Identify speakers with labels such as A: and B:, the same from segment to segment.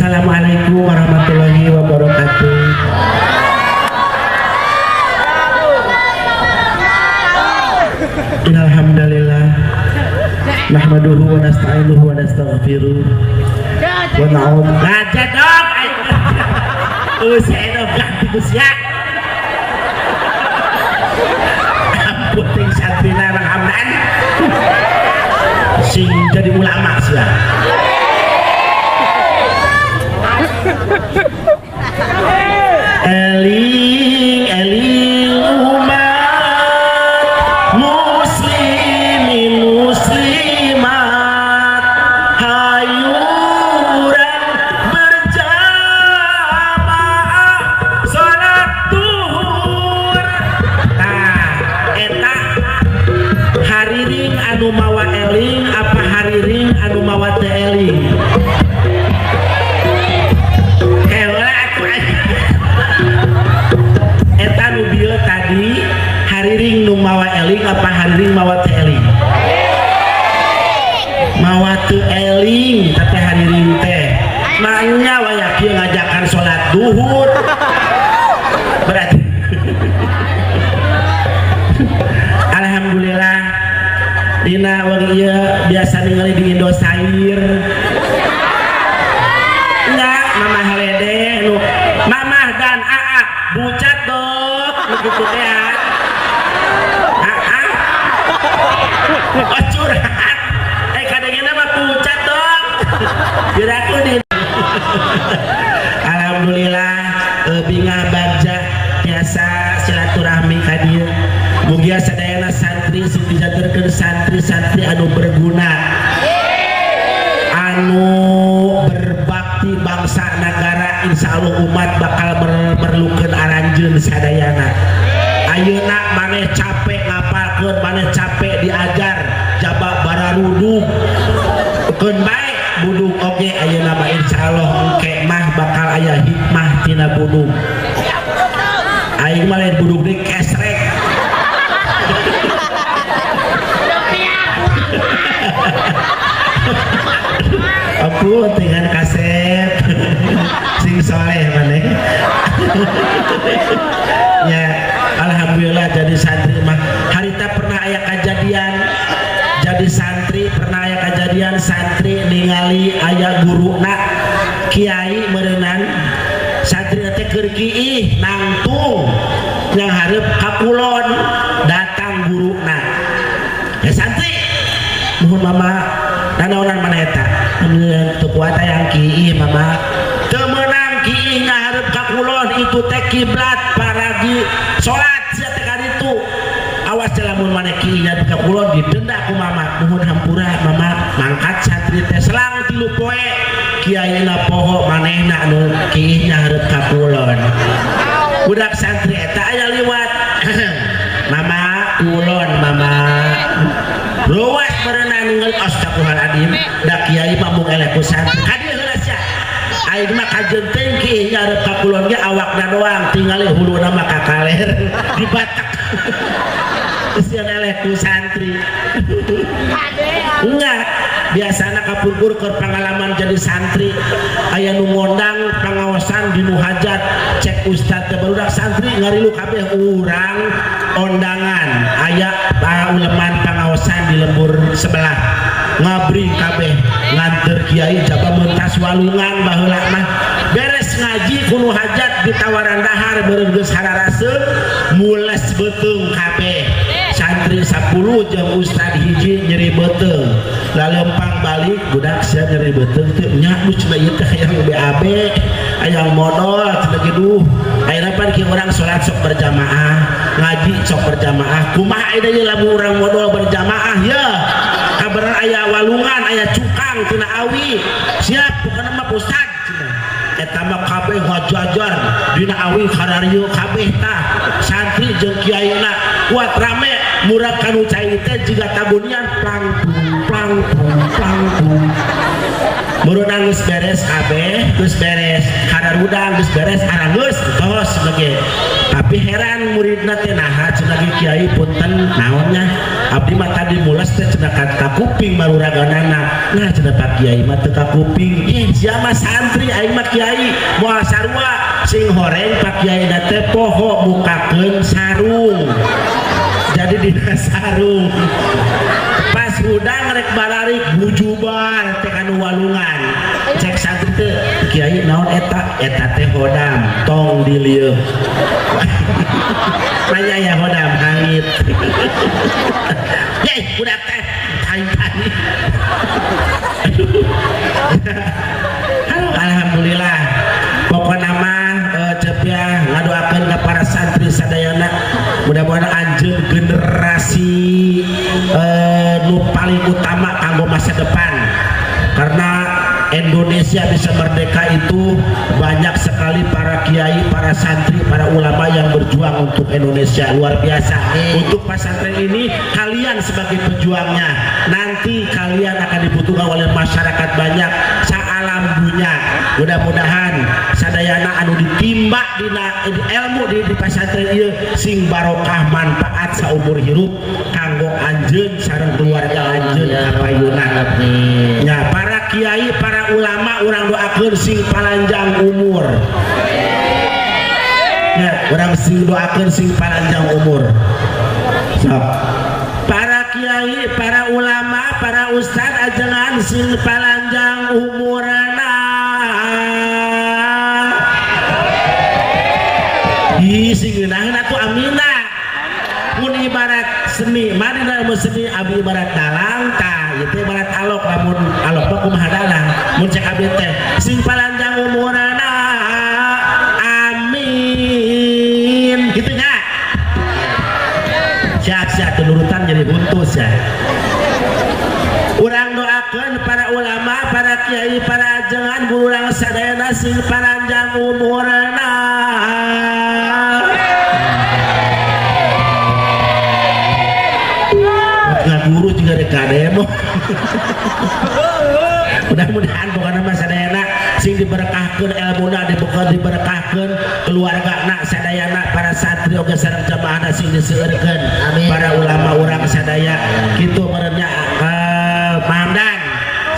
A: Assalamualaikum warahmatullahi wabarakatuh. Innalhamdalillah nahmaduhu wa nasta'inuhu wa nastaghfiruh wa na'udzu. Ngaja dong. Usia itu ganti usia. Ampun ting santrina Bang Hamdan. Sing jadi ulama sia. Eling eling umat muslimin muslimat, hayu urang berjamaah salat duhur. Tah eta hariring anu mawa eling apa hariring anu mawa teu eling? Eta nu bieu tadi hariring nu mawa eling apa hariring mawa teu eling? Mawa teu eling tapi hariring teh nanya waya kieu ngajakan salat duhur. Berarti alhamdulillah dina wengi ieu biasa ningali di Indosair. Enggak, Mama Helede nu Mamah dan AA bucat dok begitu teh ya. AA oh curhat kadangnya mah pucat dok kira aku di. Alhamdulillah bingah bagja biasa silaturahmi ka dieu. Mugia sadayana santri sing dijaterkeun santri-santri anu berguna, anu berbakti bangsa negara. Insya Allah umat bakal merlukeun aranjeun sadayana. Ayeuna maneh capek ngapalkeun, maneh capek diajar jaba bararudug keun bae budug oge. Ayeuna mah insya Allah engke mah bakal aya hikmah tina budug. Aing mah lain budug deui, kesrek. Aku dengan kaset sing soleh maneh. Ya alhamdulillah jadi santri mah harita pernah aya kejadian jadi santri, pernah aya kejadian santri ningali aya guruna kiai meureunan santri teh keur kiih nangtung yang hareup ka kulon datang guruna. Ya santri nuhun mama nanaonan mana eta teu kuat hayang kiih mama teu meunang kiih ngahareup ka kulon itu teh kiblat paragi salat sia teh kaditu. Awas lamun maneh kiih ngadep ka kulon didenda ku mama. Nuhun hampura mama. Mangkat santri teh selang 3 poe kiaina poho manehna anu kiih nyahareup ka kulon. Budak santri eta aya liwat mama kulon mama luas berenang ningali astagfirullahaladzim da kiai mah mung eleh ku santri ka dieu heula sia. Aing mah kajeun teuing kiih nyahareup ka kulon ge awakna doang tingali huluna mah ka kaler dibatak. Sieun eleh ku santri. Enggak, biasana kapungkur keur pengalaman jadi santri aya nu ngondang pangaosan di nu hajat cek ustad teh barudak santri ngarilu kabeh urang ondangan aya pauleman pangaosan di lembur sebelah ngabring kabeh nganter kiai jaba mentas walungan baheula mah beres ngaji ku nu hajat ditawaran dahar beureum geus hararaseun mules beuteung kabeh santri 10 jeung ustad hiji nyeri beuteung lalempang balik budak sia nyeri beuteung teh nya nu cenah ieu teh hayang BAB hayang modal cenah kitu. Ayeuna pan kieu urang salat sok berjamaah ngaji sok berjamaah kumaha ayeuna ieu lamun urang modal berjamaah ya kabaran aya walungan aya cukang tina awi siap pokona mah ustad cenah eta mah kabeh ngajajar dina awi kararieu kabeh tah santri jeung kiaina kuat rame murag kanu cai teh jiga tabunian plang plang plang plang. Buruna geus beres kabeh, geus beres hadarudang, geus beres aranggeus tos sebagai. Tapi heran muridna teh naha cenah ge kiai punten naonnya abdi mah tadi mules teh cenah ka kuping maruraganana. Nah cenah Pak Kiai mah teu ka kuping. Ih sia mah santri aing mah kiai moal sarua sing horeng Pak Kiai na teh poho mukakeun sarung. Jadi dina sarung. Pas hudang rek balarik bujubar teh kanu walungan. Cek santri teh kiai naon eta? Eta teh hodam tong dilieuk. Nanya ya hodam hangit. Yey budak teh tai-tai. Alhamdulillah. Pokona mah Cep ya ngadoakeun ka para santri sadayana mudah-mudahan anjeun generasi nu paling utama kanggo masa depan karena Indonesia bisa merdeka itu banyak sekali para kiai, para santri, para ulama yang berjuang untuk Indonesia luar biasa. Untuk pesantren ini kalian sebagai pejuangnya nanti kalian akan dibutuhkan oleh masyarakat banyak saalam dunia. Mudah-mudahan sadayana anu ditimba dina ilmu di pesantren ieu sing barokah manfaat saumur hirup kanggo anjeun sareng keluarga anjeun kapayuna. Ya, para kiai, para ulama urang doakeun sing palanjang umur. Ya, urang sing doakeun sing palanjang umur. Sok. Para kiai, para ulama, para ustad ajengan sing palanjang umurna. Ih, sing ngeunaheun atuh amina. Mun ibarat seni, mari dalam seni abi ibarat dalang tah, ieu teh ibarat alok lamun alok mah kumaha dalang. Mun cek abi teh sing palanjang umurna. Amin. Kitu nya. Siap-siap tunurutan jadi buntus ya. Urang doakeun para ulama, para kiai, para ajengan guru urang sadayana sing paranjang umurna. Nggak guru juga rek demo. Mudah-mudahan pokokna mah sadayana sing diberkahkeun elmuna, diberkahkeun keluargana sadayana, para santri oge sareng jamaahna sing diseueurkeun. Para ulama urang sadaya kitu meureunnya Hamdan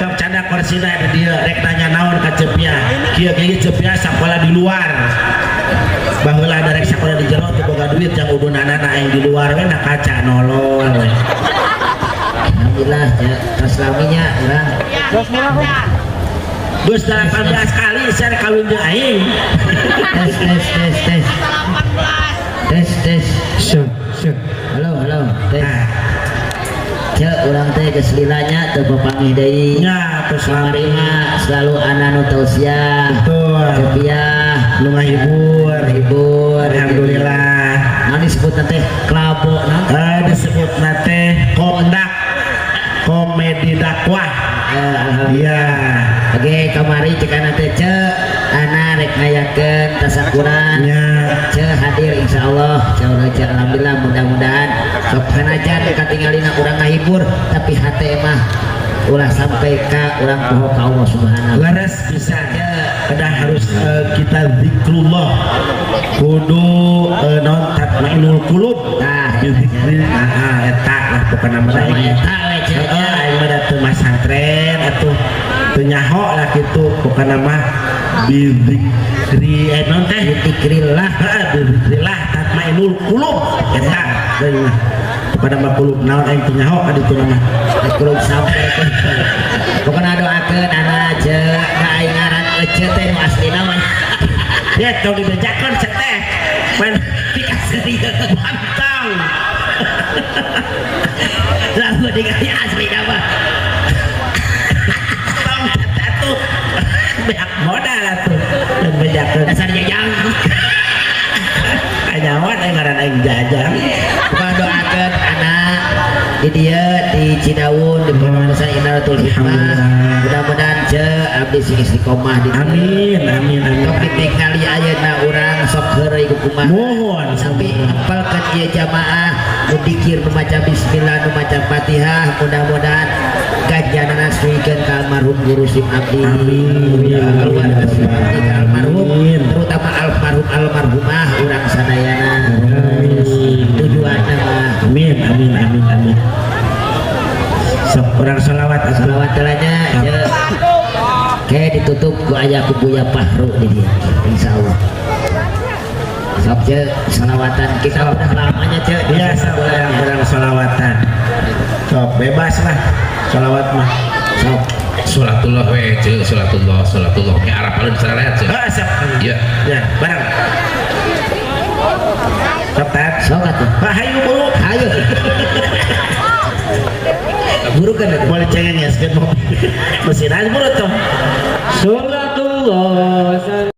A: sok canda korsina di dieu rek nanya naon ka Cepia. Kieu kieu Cepia sakola di luar. Baheula da rek sakola di jero teu boga duit jang udunanana aing di luar we na kaca nolol we.
B: Alhamdulillah ya, tos laminya urang.
A: Geus 18 kali saya kawin jeung aing.
B: Tes tes tes tes. Tes tes.
C: Syuk syuk.
B: Halo halo tes. Cek urang teh geus lilanya teu papanggih deui.
A: Nya tos
B: kamari mah selalu ana nu tausiah.
A: Betul.
B: Cepiah
A: nu ngahibur.
B: Ngahibur.
A: Alhamdulillah.
B: Naon disebutna teh klabo naon?
A: Disebutna teh komdak. Komedi dakwah.
B: Alhamdulillah.
A: Iya.
B: Oke, kamari cekana teh cek ana rek ngayakeun tasakuran.
A: Nya.
B: Cek hadir insyaallah. Cek cek alhamdulillah mudah-mudahan sok sanajan katingalina urang ngahibur tapi hate mah ulah sampai ka urang poho ka Allah Subhanahu.
A: Leres pisan. Kedah harus kita zikrullah. Kudu naon tatmainul qulub.
B: Nah,
A: bizikri. Nah, eta lah pokona mah
B: Sama eta we cek.
A: Heeh, aing mah da teu masantren atuh teu nyaho lah kitu pokona mah bizikri naon teh?
B: Bizikrillah.
A: Heeh, bizikrillah tatmainul qulub. Eta deui mah. Pokona mah qulub naon aing teu nyaho ka ditu mah.
B: Qulub sampai. Pokona doakeun anak ceuk ka aing ngaran ece teh nu aslina mah.
A: Ya tong dibejakeun cek teh. Main dikasih bantang.
B: Lamun dikasih aslina mah.
A: Tong atuh. Beak modal atuh. Dan bejakeun.
B: Dasar jajang.
A: Anyawan aing ngaran aing jajang.
B: Pokona doakeun anak di dieu di Cidaun di Pondok Pesantren Inaratul Hikmah. Mudah-mudahan ce abdi sing istiqomah di dieu.
A: Amin amin amin.
B: Tong ditingali ayeuna urang sok heureuy ku kumaha.
A: Mohon
B: sampai apalkeun ieu jamaah nu dikir nu maca bismillah nu maca Fatihah mudah-mudahan ganjaran Darajaanana suikeun ka almarhum guru sim abdi.
A: Amin. Ya Allah.
B: Keluarga sim abdi ka almarhum,
A: Amin.
B: Terutama almarhum almarhumah urang sadayana.
A: Amin.
B: Tujuanna mah.
A: Amin, amin, amin, amin. Sok urang sholawat atuh.
B: Salawat telanya. Kayak ditutup ku aya ku Buya Fahru di dieu. Insyaallah. Sok ce salawatan kita udah lamanya ce.
A: Biasa orang orang sholawatan. Sok bebas lah sholawat mah.
B: Sok.
C: Salatullah we ceu, salatullah, salatullah. Ke Arab anu disarareat ceu.
A: Ah, sok.
C: Iya.
A: Ya, bareng. Sok tat.
B: Sok atuh.
A: Pak hayu buru.
B: Ayo. Buru kan atuh.
A: Boleh cengeng ya, sekian mau. Mesin aja buru tuh.
D: Salatullah.